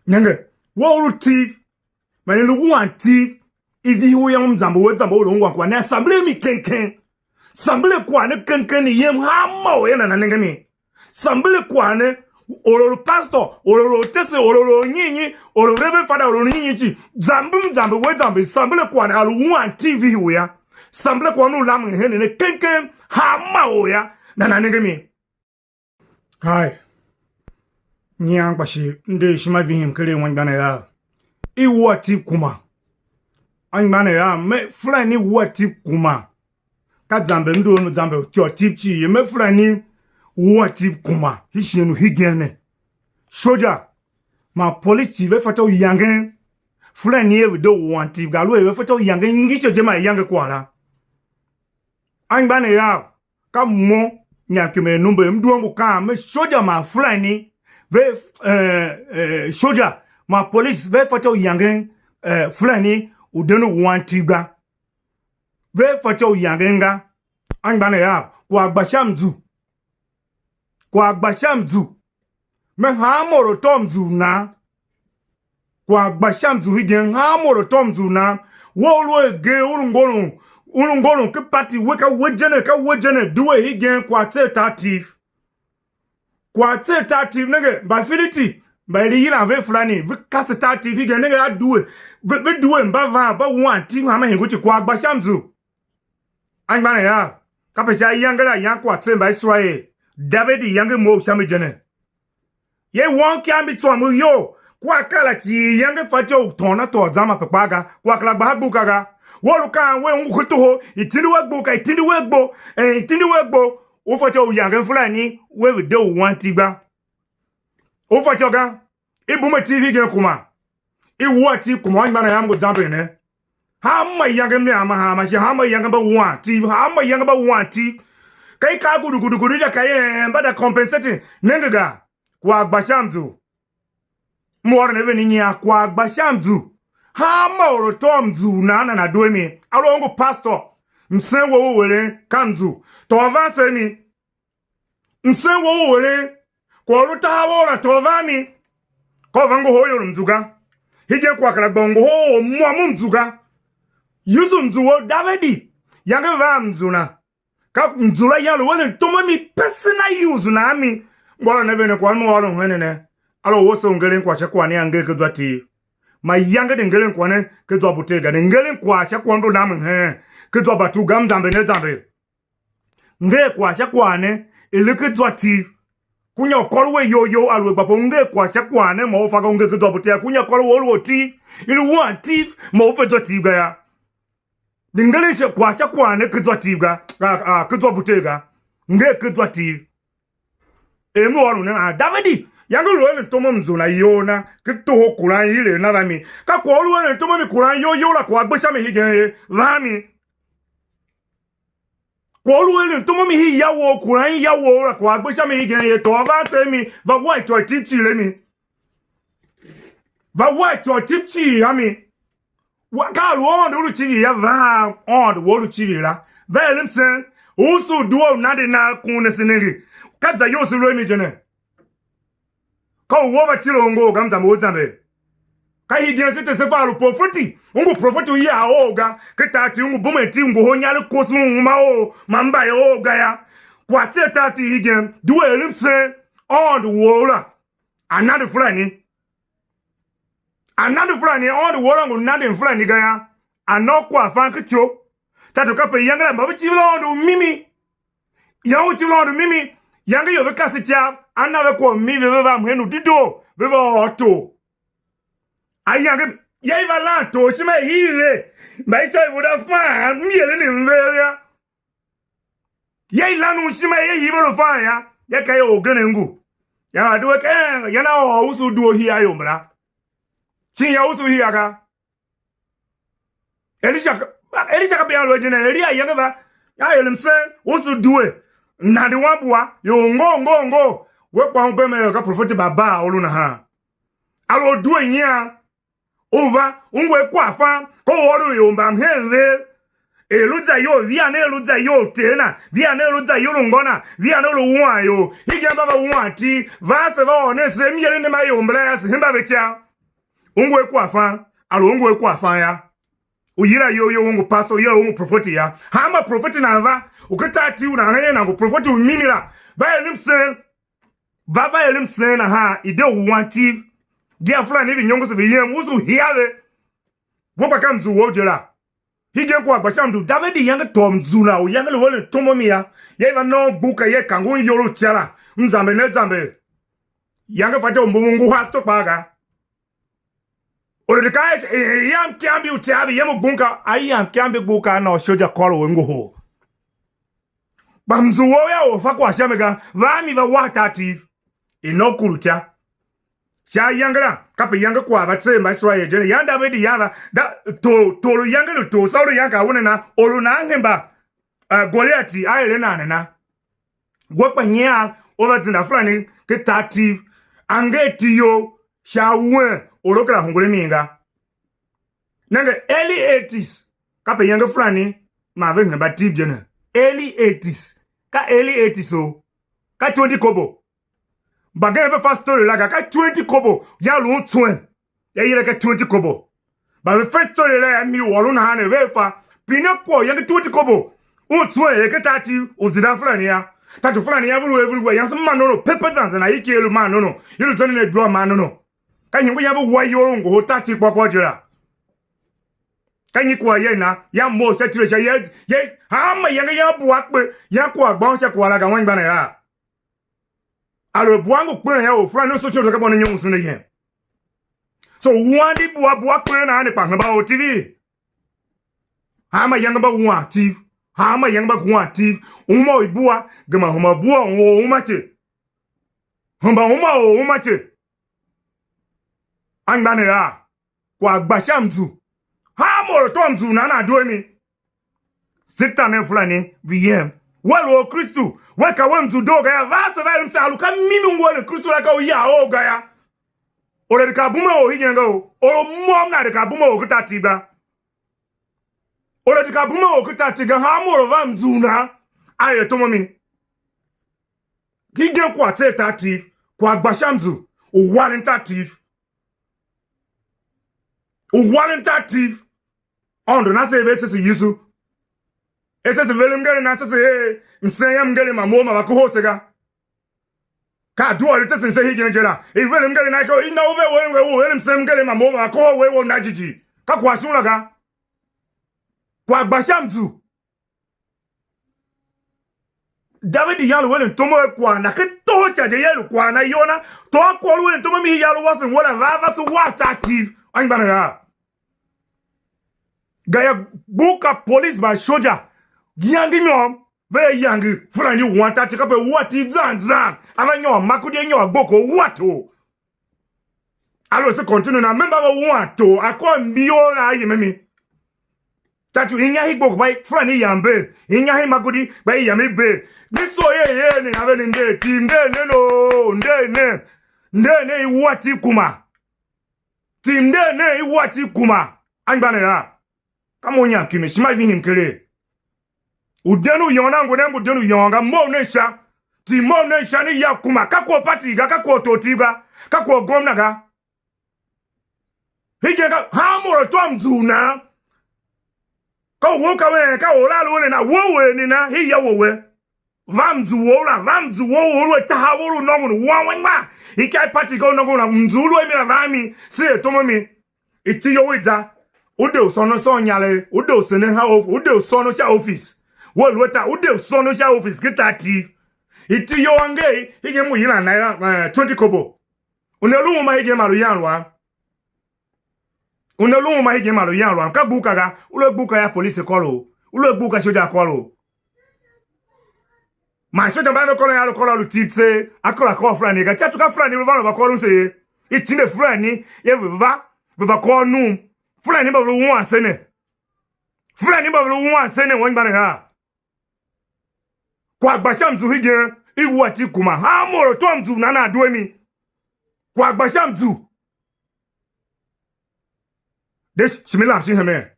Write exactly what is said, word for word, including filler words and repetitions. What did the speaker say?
Nenge, we u lu Tiv, man i lu wuan Tiv, i vihi u yam, mzambe we zamber u lu ungwan kwagh ne, sambile mi keng keng. Sambile kwagh ne keng keng, ne yem hanma or ya nana nenge mi. Sambile kwagh ne, or u lu pastor, or u lu tese, or u lu nyi nyi, or u reverend father, or u nyi nyi cii, zamber mzambe we zamber, sambile kwagh ne a lu wuan Tiv vihi u ya. Sambile kwagh ne u lamen henen ne keng keng, hanma or ya nana nenge mi. Hai, nyian kpa shi m de ishima vihim ker anmgbianev av. I wua Tiv kuma. Anmgbianev av, me Fulani wua Tiv kuma. Ka zamber m due, zamber ityô Tiv cii ye, me Fulani wua Tiv kuma, hii shighe u hegen ne. Soja man polisi ve fatyô u yangen Fulani er ve de wuan Tiv ga, aluer ve fatyô u yangen ngi ityô je man iyange kwagh la. Anmgbianev av, ka mo, Nyankimen Numbe, m due ngu kaan, me soja man Fulani ve, eh, eh, soja man polisi ve fatyô u yangen, eh, Fulani u den u wuan Tiv ga. Ve fatyô u yangen ga. Anmgbianev av, kwagh gba sha mzu. Kwagh gba sha mzu. Me hanmô or a tôô mzu u nan. Kwagh gba sha mzu hegen, hanmô or a tôô mzu u nan. We u lu a agee, u lu ngôron, u lu ngôron ken party, we ka we je ne, ka we je ne, due hegen, kwagh tser tar Tiv. Kwagh tser tar Tiv, nenge, Mbafiliti mba i lu yilan ve Fulani, ve kase tar Tiv hegen, nenge, a due, ve, ve due mba van, mba wuan Tiv hanma hingir ci, kwagh gba sha mzu. Anmgbianev av, kape sha ayange la yan kwagh tser Mbaiserael, Davidi yange mough sha mi je ne. Ye won ikyav mbi tsôôm u iyol, kua akaa la cii yange fatyô u tôôn a tôô zan ma pe kpaa ga, kua kera gba a gbuka ga. We u lu kaan wer u ngu ken toho, i tindi we gbo, ka i tindi we gbo, eh, i tindi we gbo, u fatyô u yangen Fulani, we ve de u wan Tiv ga. U fatyô ga, i bume Tiv hegen kuma, i wua Tiv kuma, anmgbianev av, m ngu zamber ne. Hanma iyange mliam ma hanma shi, hanma iyange mba wuan Tiv, hanma iyange mba wuan Tiv. Ka i kaa gudu gudu gudu, da ka i, eh, mba da compensating, nenge ga, kwagh gba sha mzu. M ôron a ven nyian, kwagh gba sha mzu. Hanma or a tôô mzu u nan nana due mi. A lu u ngu pastor, msen wou u eren ka mzu. Tôô van se mi. Msen wou u eren, kwagh u lu tahav wou la, tôô van mi. Ka u va ngohol ior mzu ga. Hegen kwagh kera gba u ngohol or môm mzu ga. Yusu mzu wou Davidi, yange va a mzu na. Ka mzu la yan lu eren tom a mi, personal use na a mi. Ngôôr ne vene kwagh m ôron henen ne. A lu u se u ngeren kwagh sha kwagh ne a nger ken zwa Tiv. Mayange de ngeren kwagh ne ken zwa Buter ga, de ngeren kwagh sha kwagh m lu namen heen ken zwa Batur ga, m zamber ne zamber. Nger kwagh sha kwagh ne, i lu ken zwa Tiv. Kunya u kôr we iyol you, aluer gba pe u nger kwagh sha kwagh ne, ma u fa ga u nger ken zwa Buter, kunya u kôr we u lu Tiv, i lu wuan Tiv, ma u fe zwa Tiv ga yô. De ngeren sha kwagh sha kwagh ne ken zwa Tiv ga, a, a, ken zwa Buter ga. Nger ken zwa Tiv. Er me ôron ne, a, Davidi, yange lu eren tom a mzu na iyol na, ken toho kuran ilev na va mi. Ka kwagh u lu eren tom a mi kuran iyol you la, kwagh gbe sha mi hegen ye, va a mi. Kwagh u lu eren tom a mi hii ya wou, kuran ya wou la, kwagh gbe sha mi hegen ye, tôô va a se a mi, va wa ityô i Tiv cii a mi. Va wa ityô i Tiv cii a mi. Wa, ka a lu Aôndo u lu civir yô, va a Aôndo wou u lu civir la. Va er msen, u se u due u nande nan kun ne se nenge. Ka zayol se lu a mi je ne. Ka u we va tile u ngohol ga, m zamber u zamber. Ka hegen se tese fa a lu profeti. U ngu profeti u yila a ou ga. Ken tar Tiv u ngu bumen Tiv, u ngohol inyaregh koson u uma ou man mba er ou ga yô. Kwagh tser tar Tiv hegen, due er msen, Aôndo wou la a nande Fulani. A nande Fulani, Aôndo wou la ngu nanden Fulani ga yô. A na u kwaghfan ken ityou. Tato kape iyange la mba ve civir Aôndo u mimi. Yan u civir Aôndo u mimi, yange ior ve kase ityav, a na ve kwagh u mimi, ve, ve va mhen u dedoo, ve va ôr tor. Ayange ya i va lan tor ishima i hii ve, mba i sha i ve da fan, m yeren mver yô. Ya i lan u ishima ya i ve lu fan yô, ya ka ya orgen ngu. Ya a due ka, ya na ôr usu u due hii a ior mbala. Shin ya usu hii a ga. Elisha ka, Elisha ka bia lu a je ne, Elia yange va, a er msen, usu due, nande wan bua, ior ngor, ngor, ngor, we kpa u bem er ka profeti ba Baal u lu nahan. A lu a due nyian, u va, u ngu a kwaghfan, ka u ôron ior mbamhen vev. Er lu za iyol, via ne er lu za iyol ter na, via ne er lu za iyol u ngô na, via ne er lu wuan ior, hegen mba va wuan Tiv, va ase va ôr nen se, m yeren ne ma ior mbala yase, hemba ve icighan. U ngu a kwaghfan, a lu u ngu a kwaghfan yô. U yila iyol you, u ngu pastor, u yila u ngu profeti yô. Hanma profeti nan va, u ken tar Tiv u nan hen nan ngu profeti u mimi la, va er msen. Va va er msen nahan, i de u wan Tiv. Di a Fulani vi nyôngo se vi yem, u su hia ve. We kpa ka mzu wou je la. Hegen kwagh gba sha mzu. Davidi yange tôô mzu na u yange lu eren tom a mi yô. Ya i va nôôn gbuka, ya i kange un iyol u tya la, mzamber ne zamber. Yange fatyô u mbum u nguhar tsô kpaa ga. Or u di kaa er, e, e, yam ikyambi u tya ve yem u gbuka, a yam ikyambi gbuka a na u shoja kôr u a ngohol. Kpa mzu wou yô, u fa kwagh sha mi ga, va a mi va war tar Tiv. I na u kuru tya. Sha ayange la, kape yange kwagh va tser Mbaiserael je ne. Yan Davidi yan va, da, tor, tor u yange lu tor, Saulu yan kaa un a na, or u nan hemba, eh, Goliati, a er a nan nena? We kpa nyian u va zenda Fulani ken tar Tiv, angev iti you sha wen, or u kera hungul a mi ga. Nenge, early eighties, kape yange Fulani man ve hemba Tiv je ne. Early eighties, ka early eighties o, ka twenty kobo. Mbagenev ve fa story la ga, ka twenty kobo, ya lu un tswen, ya yila ka twenty kobo. Mba ve fe story la, ya mi u ôron nahan ne, ve fa, pine kwagh u yange twenty kobo, un tswen er ken tar Tiv u zindan Fulani yô. Tar Tiv Fulani yô, ve lu er ve lu wa, yanse ma nono, pepe zan zan, a i ki lu ma nono, i lu zenden a dua ma nono. Ka nyi ngu yan ve wa iyol u ngohol tar Tiv kpôr kpôr je la? Ka nyi kwagh ya na, ya mough sha tile sha, ya, ya, hanma iyange ya bua kpe, ya kwagh gbôghom sha kwagh la ga, anmgbianev a? A lu bua ngu kpen yô, u Fulani u social ka bô ne nyom usu ne yen. So, wan di bua, bua kpen nahan ne kpa hemba or Tiv. Hanma iyange mba wuan Tiv. Hanma iyange mba wuan Tiv. Uma u i bua, gema hemba bua u or uma ce. Hemba uma u or uma ce. Anmgbianev a, kwagh gba sha mzu. Hanma or a tôô mzu nan a due mi. Satan ne Fulani, vi yem. We lu Orkristu, we ka we mzu doo ga yô, va ase va er msen, a lu ka mimi u ngu eren Kristu la, ka u ya ou ga yô. Or a de ka bume or hegen ga o, or u môm na de ka bume or ken tar Tiv ga. Or a de ka bume or ken tar Tiv ga, hanma or a va mzu nan, a er tom a mi. Hegen kwagh tser tar Tiv, kwagh gba sha mzu, u waren tar Tiv. U waren tar Tiv. Aôndo na se ve sese Yesu. E sese velem ngeren na sese er msen yam ngeren ma mo ma va kohol se ga. Ka adua u i tesen se hegen je la. I velem ngeren na iko, i na u ve we, we u eren msen ngeren ma mo ma va kohol we, we u na jighjigh. Ka kwagh shon la ga. Kwagh gba sha mzu. Davidi yan lu eren tom a kwagh na, ken toho ca je ye lu kwagh na iyol na, to a kwagh lu eren tom a mi ya lu wasen wala va va tso wa tar Tiv, anmgbianev a. Gaya, buka police man soja, yange nyôôm, ve yange, Fulani wan tar Tiv, kape wua Tiv zan zan, a va nyôr Makurdi, a nyôr Gboko, wua tor. Aluer se continue na, memba ve wuan tor, a kôr mbior na a yem a mi. Tatu inya i gbok kpa Fulani yam bee, inya i Makurdi kpa i yam i bee. Di so ye ye ne na ve ne nder, Tiv nder ne no, nder ne, nder ne i wua Tiv kuma. Tiv nder ne i wua Tiv kuma. Anmgbianev a. Ka mo nyam kimi, shima i vihim keregh. U den u yôôn a ngu ne mbu den u yôôn ga, mough nen sha. Tiv mough nen sha, ne ya kuma. Ka kwagh pati ga, ka kwagh tor Tiv ga, ka kwagh gomna ga. Hegen ka hanmô or a tôô mzu u nan. Ka u won ka wen, ka or a lu ne na, wo we ne na, hi ya wo we. Va mzu wou la, va mzu wou u lu a tahav, u lu nôngon wan wan wan. Ika i pati ka u nôngon la, mzu u lu a mi la, va a mi, se er tom a mi. Iti you i za, u de u sônon sôn inyaregh, u de u senen ha of-, u de u sônon sha office. We lu a ta, u de u sônon sha office, ki tar Tiv. Iti you angee, hegen m ngu yilan naira, eh, twenty kobo. U ne lu uma hegen man lu yan lu am. U ne lu uma hegen man lu yan lu am. Ka gbuka ga, u lu a gbuka ya police kôr u. U lu a gbuka soja kôr u. Man soja mba ve kôr ya lu kôr a lu Tiv tseegh, a kôr a kôr Fulani ga. Ca tsuka Fulani lu van lu va kôron se ye. I tinde Fulani, ye ve va, ve va kôr num. Fulani mba ve lu wuan se ne. Fulani mba ve lu wuan se ne, wanmgbianev a. Kwagh gba sha mzu hegen, i wua Tiv kuma. Hanmô or a tôô mzu nan a due mi. Kwagh gba sha mzu. De shi mi lam shin hemen.